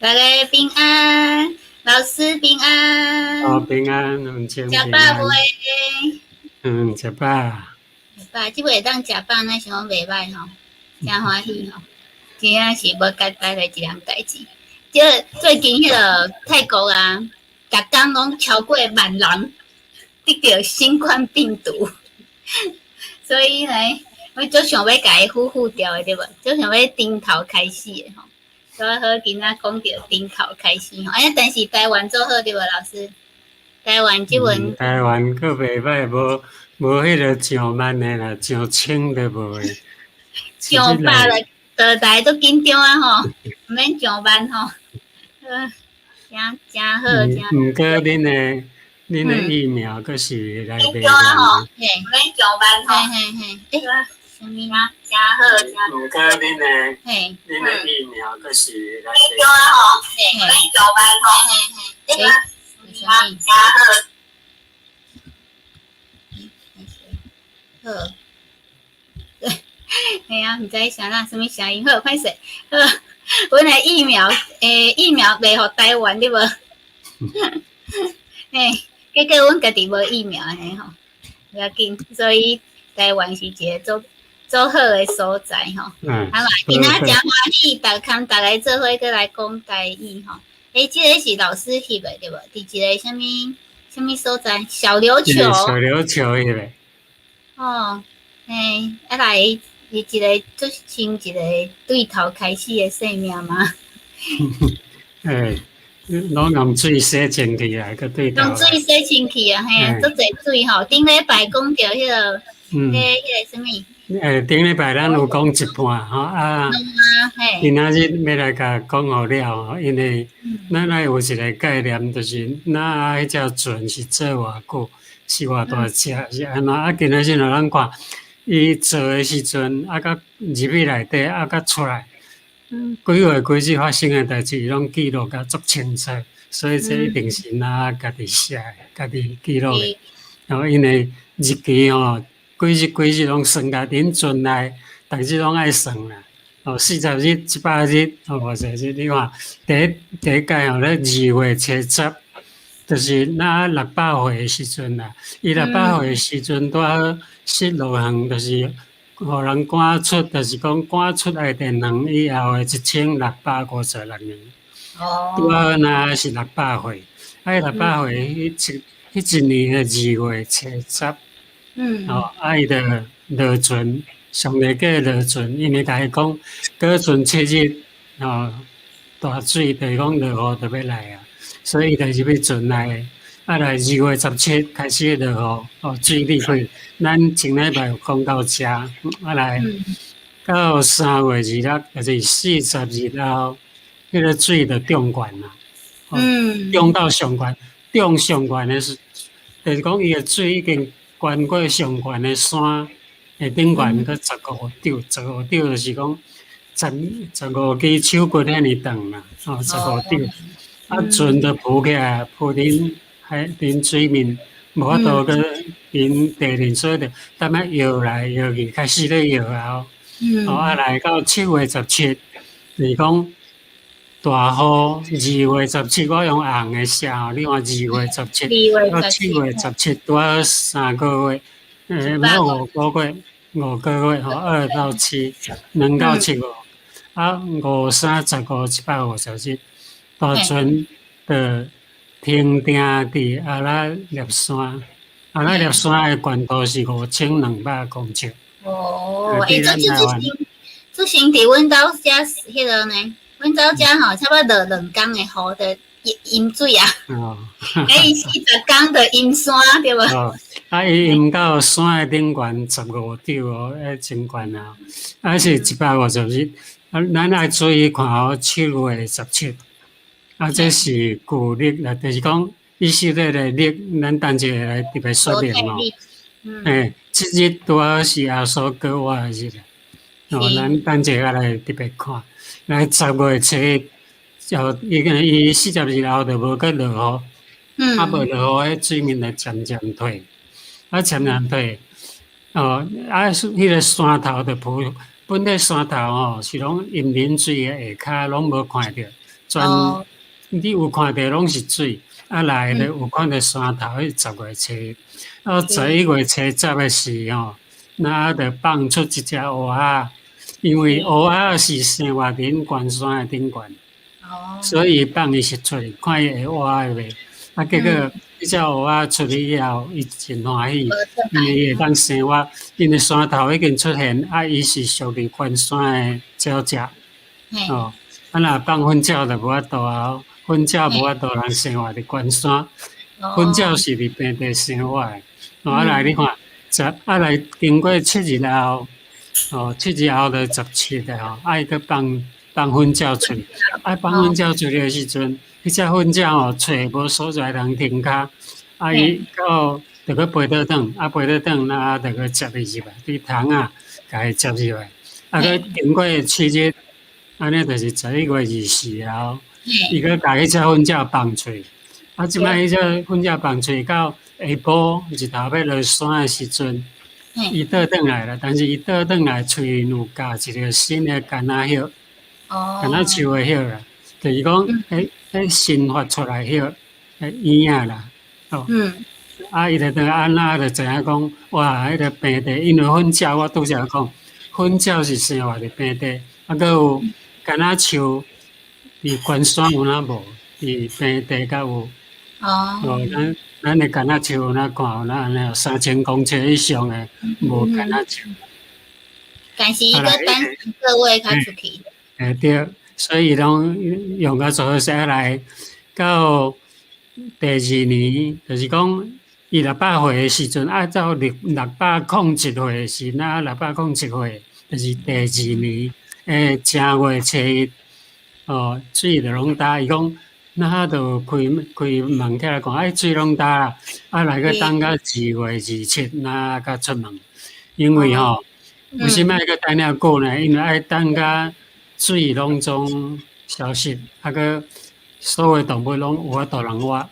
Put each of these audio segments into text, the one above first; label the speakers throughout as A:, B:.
A: 大家平安，老師平安。
B: 哦，平安，文清
A: 食
B: 平安。
A: 飽未？
B: 嗯，食飽。
A: 食飽，這尾會當食飽，咱想講袂䆀吼，誠歡喜吼。真正是無簡單的一項代誌。這最近彼个泰國啊，逐工攏超過萬人得著新冠病毒，所以呢，我足想欲共伊呼呼掉的對無？足想欲重頭開始的吼。所以好今仔講著重頭開始吼。哎呀，但是台灣做好對無，老師？台灣這輪
B: 台灣閣袂䆀，無無彼个上萬的啦，上千都無的。
A: 上百了，就大家足緊張啊吼，毋免上萬吼。誠誠好，誠。
B: 毋過恁的疫苗閣是來袂
A: 緊張啊吼，嘿，毋免上萬吼。嘿嘿嘿，欸，啥物啊？誠好，誠。
B: 毋過恁的疫苗閣是來袂
A: 緊張啊吼，嘿，毋免上萬吼。嘿嘿嘿，欸，啥物？誠好。好。嘿啊，毋知啥啦，啥物聲音？好，歹勢。好，阮的疫苗，欸，疫苗賣予台灣對無？嘿，結果阮家己無疫苗按呢吼，無要緊，所以台灣是一个足足好的所在吼。啊嘛，今仔誠歡喜，逐工逐家做伙閣來講台語吼。欸，這个是老師翕的對無？佇一个啥物啥物所在？小琉球。
B: 小琉球翕的。
A: 哦，嘿，啊來，是一个足像一个對頭開始的生命嗎？
B: 欸，攏用水洗清氣啊，閣對頭。
A: 用水洗清氣啊，嘿，足濟水吼。頂禮拜講著彼个，彼彼個啥物？
B: 欸，頂禮拜咱有講一半吼啊，今仔日欲來共講予了吼，因為咱愛有一個概念，就是咱彼隻船是做偌久，是偌大隻，是按怎啊？今仔日若咱看，伊做的時陣啊，佮入去內底啊，佮出來，幾月幾日發生的代誌，伊攏記錄甲足清楚，所以這一定是咱家己寫的，家己記錄的。然後因為日期吼，幾日幾日攏算共佇船內，逐日攏愛算啦。哦，40日、100日，哦，偌濟日？你看，第一屆吼咧2月初10，就是那600歲的時陣啦。伊600歲的時陣拄好失樂園，就是予人趕出，就是講趕出愛電園以後的1656年。
A: 哦。
B: 拄好若是六百歲，啊，六百歲彼一年的2月初10。哦，啊，伊就落船，上帝叫伊落船，因為共伊講，過船7日，哦，大水就是講落雨就欲來啊，所以伊就入去船內，啊來2月17開始落雨，哦，水漲起，咱前禮拜有講到遮，啊來到3月26，就是40日後，彼个水就漲懸啦，漲到上懸，漲上懸的時，就是講伊的水已經懸過上懸的山的頂懸，閣十五丈，十五丈就是講十五支手骨遐爾長啦，哦，十五丈，啊，船就浮起來，浮佇海佇水面，無法度閣佇地面，所以就淡仔搖來搖去，開始咧搖啊，哦，啊來到7月17，就是講大雨，二月十七，我用紅的寫吼，你看二月十七到7月17，拄好3個月，欸，無5個月，五個月吼，二到七，兩到七五，啊，五三十五，150日，大船就停定佇阿拉臘山，阿拉臘山的懸度是5200公尺。
A: 哦，欸，這這這這先佇阮兜遮彼个呢？阮兜遮吼，差不多落兩工的雨就淹水啊！
B: 哦，
A: 欸，伊40工就淹山對無？
B: 哦，啊，伊淹到山的頂懸十五丈哦，欸，真懸啊！啊是150日，啊，咱愛注意看好七月十七，啊，這是舊曆啦，就是講以色列的曆，咱等一下來特別說明哦。欸，這日拄好是耶穌過活的日，哦，咱等一下來特別看。來10月初一，就伊個伊40日後就無閣落雨，啊無落雨，彼水面就漸漸退，啊漸漸退，哦，啊，彼个山頭就浮，本來山頭吼是攏淹冷水的下跤攏無看著，全你有看著攏是水，啊來咧有看著山頭，彼10月初一，啊11月初十的時吼，那就放出一隻烏仔，因為烏仔是生活佇懸山的頂懸，所以放伊是出去，看伊會活袂。啊，結果彼隻烏仔出去以後，伊真歡喜，因為伊會當生活，因為山頭已經出現，啊，伊是屬於懸山的鳥隻，哦，啊若放糞鳥就無法度啊，糞鳥無法度通生活佇懸山，糞鳥是佇平地生活的。哦，啊來你看，十啊來經過7日後，哦，七日後就17日吼，啊伊閣放放糞鳥出去，啊放糞鳥出去的時陣，彼隻糞鳥吼揣無所在通停跤，啊伊到就閣飛倒轉，啊飛倒轉，啊就閣接伊入來，佇窗仔共伊接入來，啊閣經過七日，按呢就是11月24後，伊閣共彼隻糞鳥放出去，啊這擺彼隻糞鳥放出去到下晡日頭欲落山的時陣，伊倒轉來啦，但是伊倒轉來喙有咬一個新的柑仔葉，柑仔樹的葉啦，就是講，彼彼新發出來葉，彼葉仔啦，哦，啊，伊就等按那就知影講，哇，彼個平地，因為糞鳥我拄才講，糞鳥是生活佇平地，啊，閣有柑仔樹佇懸山有哪無？佇平地較有。哦，咱咱的柑仔樹有哪看有哪按呢？3000公尺以上的無柑仔樹。
A: 但是伊閣等三個月才出去。
B: 欸對，所以攏用甲做好勢來到第二年，就是講伊600歲的時陣，按照607歲時，那607歲，就是第二年的正月初一，哦，水就攏焦。伊講，那就開開門起來看，哎，水攏焦啦，啊來閣等到2月27，那才出門。因為吼，為啥物愛閣等遐久呢？因為愛等甲水攏總消失，啊閣所有動物攏有法度通活。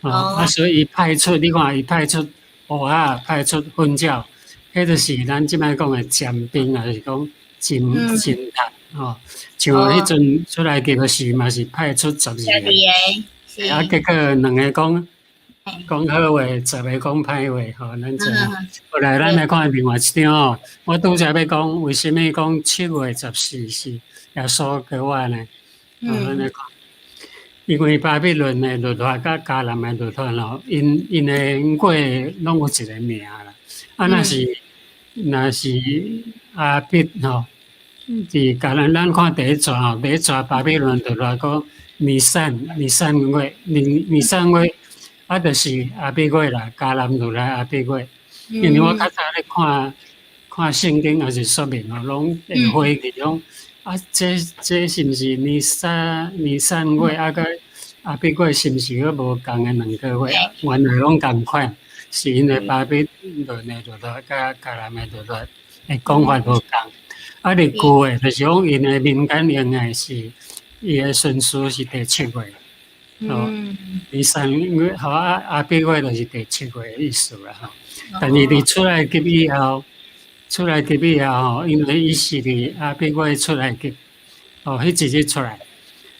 B: 哦，啊，所以伊派出，你看伊派出烏仔，派出糞鳥，彼就是咱這擺講的尖兵啊，就是講偵偵探吼。像彼陣出埃及的時嘛是派出十二個，啊，結果兩个講講好話，十個講歹話，吼，咱知影。後來咱來看另外一張吼，我拄才欲講為啥物講7月14是耶穌過活呢？哦，咱來看。因為巴比倫的律法佮迦南的律法吼，𪜶𪜶的月攏有一個名啦。啊，若是亞筆吼，佇迦南咱看第一逝吼，第一逝巴比倫律法講尼散尼散月，尼尼散月，啊，就是亞筆月啦，迦南律法亞筆月。因為我較早咧看看聖經抑是說明吼，攏會懷疑講。啊，這這是毋是尼散尼散月啊？佮亞筆月是毋是閣無仝的兩個月？原來攏仝款，是因為巴比倫的律法佮迦南的律法的講法無仝。啊，佇舊的，就是講𪜶的民間用的是伊的順序是第七月。哦，尼散月吼啊，亞筆月就是第七月的意思啦吼。但是佇出埃及以後。出埃及以後吼，因為伊是佇亞筆月出埃及，哦，彼一日出來，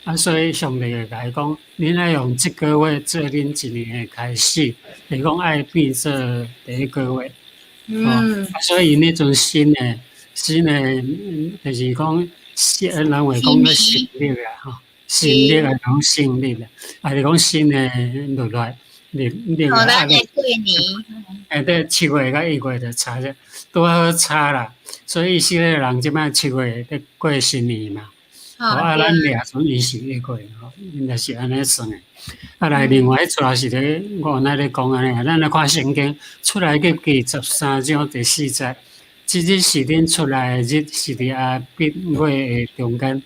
B: 啊，所以上帝就共伊講，恁愛用這個月做恁一年的開始，就是講愛變做第一個月，哦，啊，所以𪜶彼陣新的新的，就是講，人話講做新曆啦，吼，新曆啊，講新曆啦，抑是講新的律法，曆曆啊，
A: 咱的過年，
B: 欸對，7月佮1月就差這，拄好差啦，所以以色列人這擺七月咧過新年嘛，哦，啊，咱掠準伊是一月吼，𪜶就是按呢算的。啊，來另外一逝是咧，我原來咧講按呢，咱來看聖經出埃及記13章第4節，這日是恁出來的日，是佇亞筆月的中間。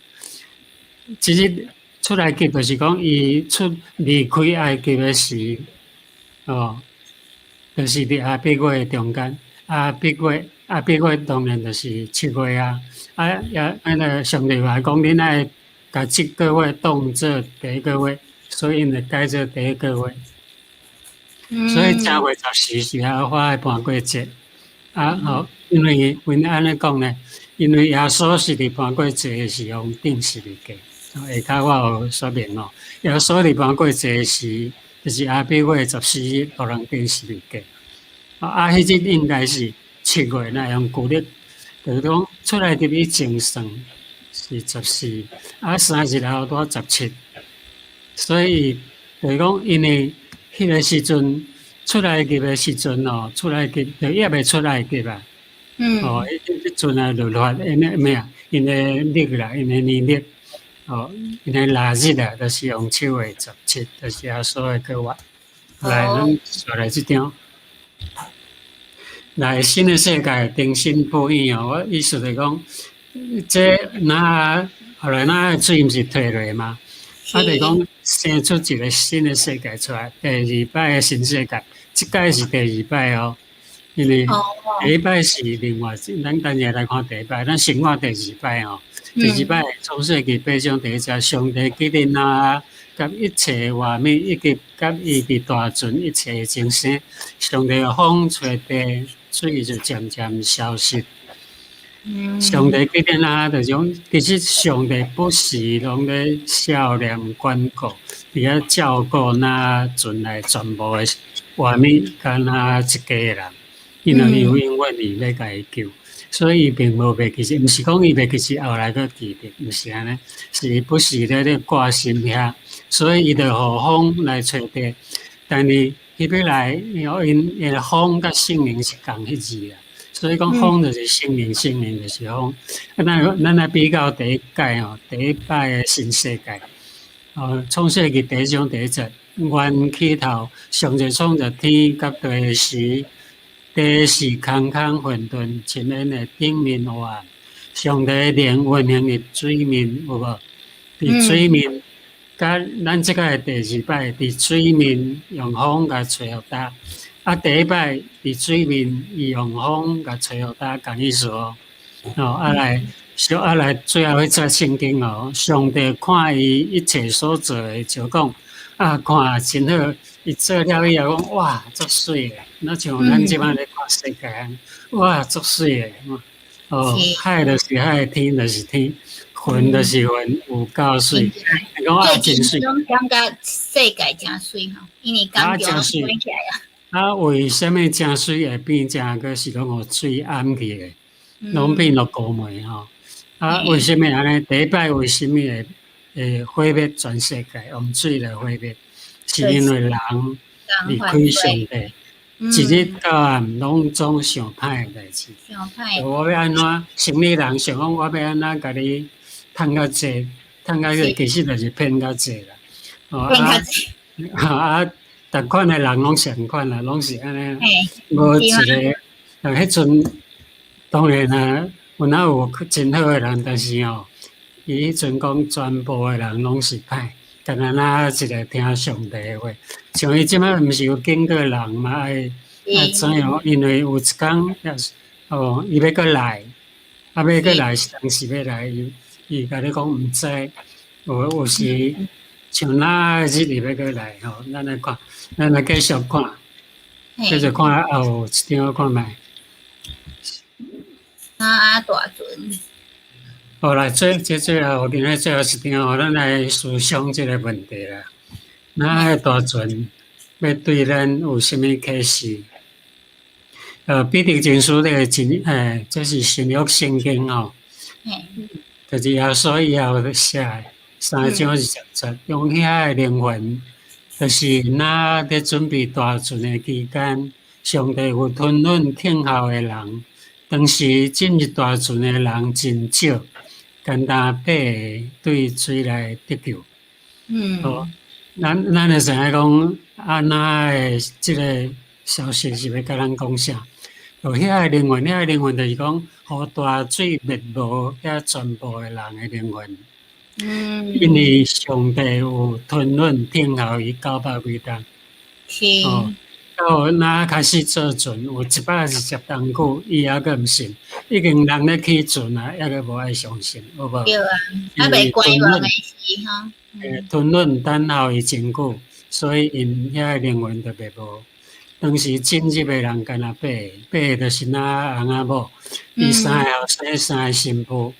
B: 這日出埃及就是講伊出離開埃及的時，哦，就是佇亞筆月的中間。亞筆月，亞筆月當然就是七月啊。啊，也按個上帝話講，恁愛共這個月當做第一個月，所以𪜶就改做第一個月。所以正月十四是耶和華的盤過節。啊，吼，因為為按呢講呢？因為耶穌是佇盤過節的時候釘十字架。下跤我有說明哦。耶穌伫搬過節時，就是亞比月14日，予人釘十字架。啊，彼日應該是7月，若用舊曆，就是講出埃及以前算是十四，啊3日後拄17，所以就是講因為彼個時陣出埃及的時陣哦，出埃及就猶未出埃及啊。哦，彼陣啊律法，𪜶的咩啊？𪜶的曆啦，𪜶的年曆，哦，𪜶的臘日啊，就是用7月17，就是耶穌的過活。來，咱紲來這張。來，新的世界重新報應哦！我意思就是講，這若後來若水毋是退落嗎？啊，就是講生出一個新的世界出來，第二擺的新世界，這擺是第二擺哦。因為第一擺是另外，咱等下來看第一擺，咱先看第二擺哦。第二擺創世記八章第一節，上帝記得挪亞佮一切活物，以及佮伊佇大船一切眾生，上帝風吹地，水就漸漸消失。上帝記得挪亞，就是講，其實上帝不時攏咧笑臉關顧，佇遐照顧挪亞船內全部的活物，佮挪亞一家人。因為伊永遠伊欲共伊救，所以伊並無袂記起，毋是講伊袂記起，後來閣記得，毋是按呢，是伊不時咧掛心遐，所以伊就予風來吹地。但是彼尾來，𪜶的風佮聖靈是仝彼字啊，所以講風就是聖靈，聖靈就是風。啊，咱來比較第一屆吼，第一擺的新世界，哦，創世記第一章第一節，原起頭上帝創造天佮地時，地是空空混沌，深淵的頂面黑暗。上帝靈運行佇水面，有無？佇水面，佮咱這個第二擺佇水面用風共吹予焦。啊，第一擺佇水面伊用風共吹予焦，仝意思哦。哦，啊來，小啊來，最後彼節聖經哦，上帝看伊一切所做的，就講啊，看真好。伊做了以後講哇，足媠的，若像咱這擺咧看世界按呢，哇，足媠的。哦，海就是海，天就是天，雲就是雲，有夠媠。講啊，真媠。
A: 攏感覺世界誠媠吼，因為工廠關起來啊。
B: 啊，為啥物誠媠會變成閣是攏予水淹去的？攏變落孤暝吼。啊，為啥物按呢？第一擺為啥物會毀滅全世界？用水來毀滅，是因為人離開上帝，一日到暗攏總想歹的代誌。
A: 想歹。
B: 我欲按怎？生理人想講我欲按怎共你趁較濟，趁較濟，其實就是騙較濟啦。
A: 騙較濟。
B: 啊，逐款的人攏相款啦，攏是按呢，無一個。但彼陣當然啊，有哪有真好的人，但是哦，伊彼陣講全部的人攏是歹，干焦若一個聽上帝的話。像伊這擺毋是有警告人嘛？愛愛怎樣？因為有一工也是哦，伊欲閣來，啊，欲閣來是當時欲來，伊伊共你講毋知，有時像哪日伊欲閣來吼，咱來看，咱來繼續看，繼續看後一張看覓。
A: 啊，大船。
B: 好來，這最後今日最後一張吼，咱來思想這個問題啦。挪亞大船欲對咱有啥物啟示？彼得前書這個真，這是新約聖經吼，就是耶穌以後寫的三章20節，用遐的靈魂，就是挪亞佇準備大船的期間，上帝有吞忍聽候的人，當時進入大船的人真少，干焦八個對水內得救。好，咱會使講，啊，挪亞的這個消息是欲共咱講啥？有遐个靈魂，遐个靈魂就是講，予大水滅無遐全部的人的靈魂。因為上帝有吞忍聽候伊900幾冬。哦，到挪亞開始做船，有120冬久，伊猶閣毋信，已經人咧起船啊，猶閣無愛相信，有無？
A: 對啊，猶未觀望的時吼。
B: 吞忍等候伊真久，所以𪜶遐个靈魂就滅無。當時進入的人干焦八个，八个就是挪亞翁仔某，伊三个後生三个新婦，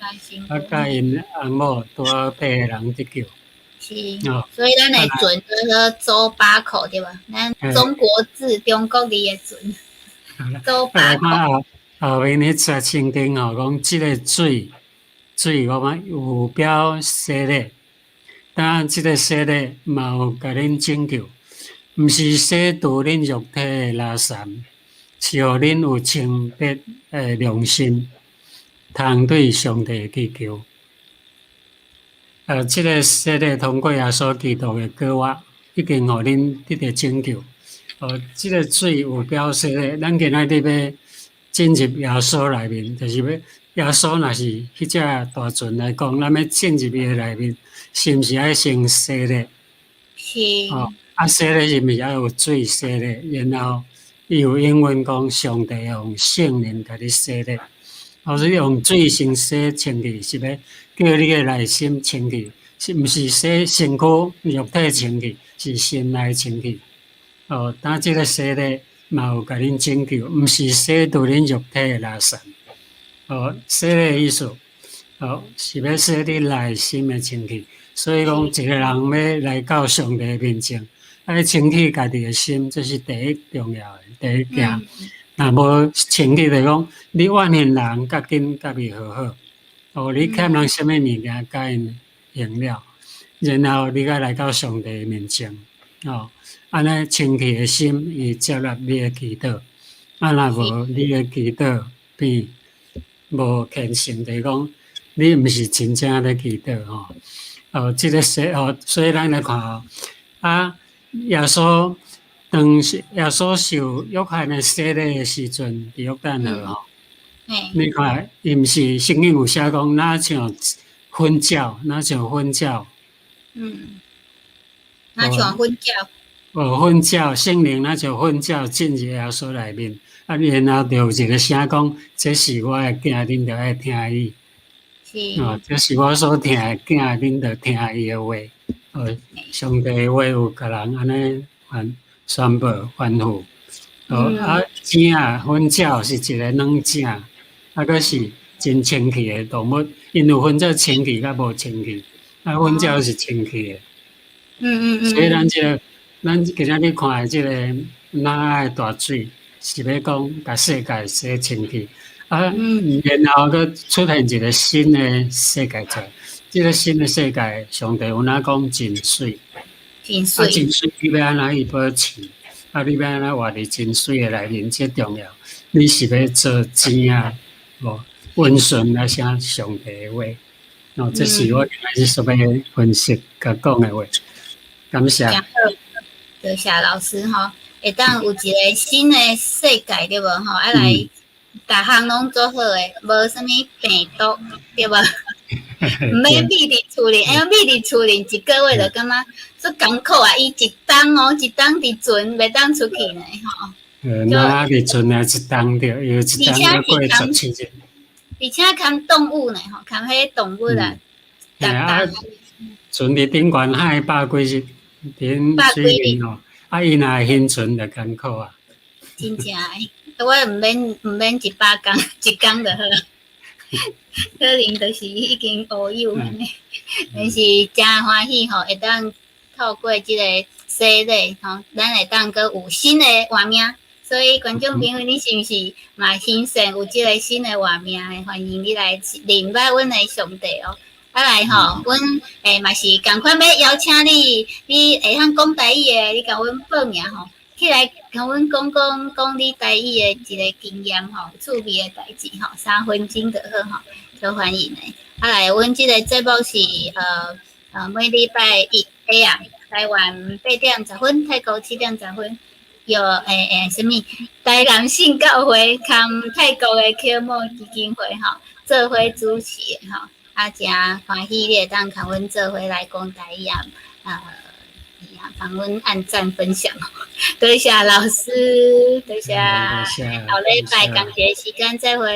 B: 啊，佮𪜶翁某拄好八個人得救。
A: 是，所以咱的船叫做周八口對吧？咱中國字，中國字的船，周八口。
B: 後面彼節聖經吼，講這个水，水我講有表洗禮，但這个洗禮嘛有共恁拯救，毋是洗除恁肉體的垃圾，是予恁有清白的良心，通對上帝祈求。這个洗禮通過耶穌基督的膏抹，已經予恁得著拯救。這个水有表洗禮，咱今仔日欲進入耶穌內面，就是欲耶穌若是彼隻大船來講，咱欲進入伊的內面，是毋是愛先洗禮？
A: 是。
B: 啊，洗禮是毋是愛有水洗禮？然後伊有應允講，上帝用聖靈共你洗禮。所以用水先洗清氣，是欲叫你的內心清氣，是毋是洗身軀肉體清氣，是心內清氣。當這个洗禮嘛有共恁拯救，毋是洗除恁肉體的垃圾。洗禮的意思，是欲洗你內心的清氣。所以講，一个人欲來到上帝面前，愛清氣家己的心，這是第一重要的第一件。若無清氣，就講你怨恨人，較緊佮伊和好。你欠人啥物物件，共𪜶還了，然後你才來到上帝面前。按呢清氣的心，伊接納你的祈禱。啊，若無你的祈禱變無虔誠，就是講你毋是真正咧祈禱吼。這个說所以咱來看吼，啊，耶穌當時耶穌受約翰的洗禮的時陣，佇約旦河吼，你看伊毋是聖經有寫講，若像糞鳥，若像糞鳥。
A: 若像糞鳥。
B: 糞鳥，聖靈若像糞鳥進入耶穌內面，啊，然後就有一个聲講：這是我的囝，恁著愛聽伊。這是我所疼的囝，恁著聽伊的話。上帝的話有共人按呢宣布吩咐。啊，井仔糞鳥是一个軟井，啊，閣是真清氣的動物，𪜶有分做清氣佮無清氣，啊，糞鳥是清氣的。所以咱這个，咱今仔日看的這个挪亞的大水，是欲講共世界洗清氣，啊，然後閣出現一个新的世界出來。這个新的世界，上帝有哪講真媠，
A: 真媠。
B: 啊，真媠，你欲按怎去保持？啊，你欲按怎活佇真媠的內面？這重要。你是欲做井仔，無溫順來寫上帝的話。這是我今仔日所欲分析佮講的話。感謝。
A: 真好，多謝老師吼，會當有一个新的世界對無吼？啊來，逐項攏做好的，無啥物病毒對無？毋免閈佇厝裡，因為閈佇厝裡一个月就感覺足艱苦啊！伊一冬哦，一冬佇船袂當出去呢吼。
B: 挪亞佇船也一冬著，伊一冬閣過17日。
A: 而且看動物呢吼，看彼動物啊，
B: 啊，船佇頂懸海百幾日，佇水面吼，啊，伊若會晕船就艱苦啊。
A: 真正的，我毋免100工，一工就好。可能就是已經烏有按呢，但是誠歡喜吼，會當透過這个洗禮吼，咱會當閣有新的活命。所以觀眾朋友，你是毋是嘛欣賞有這个新的活命的？歡迎你來認捌阮的上帝哦。啊來吼，阮嘛是仝款欲邀請你，你會曉講台語的，你共阮報名吼，起來共阮講講講你台語的一个經驗吼，趣味的代誌吼，3分鐘就好吼，足歡迎的。啊來，阮這个節目是每禮拜一下暗，台灣8點10分，泰國7點10分，由啥物台南聖教會含泰國的啟蒙基金會吼，做伙主持的吼。啊，誠歡喜你會當共阮做伙來講台語啊，幫阮按讚分享。多謝老師，多謝，後禮拜仝一个時間再會。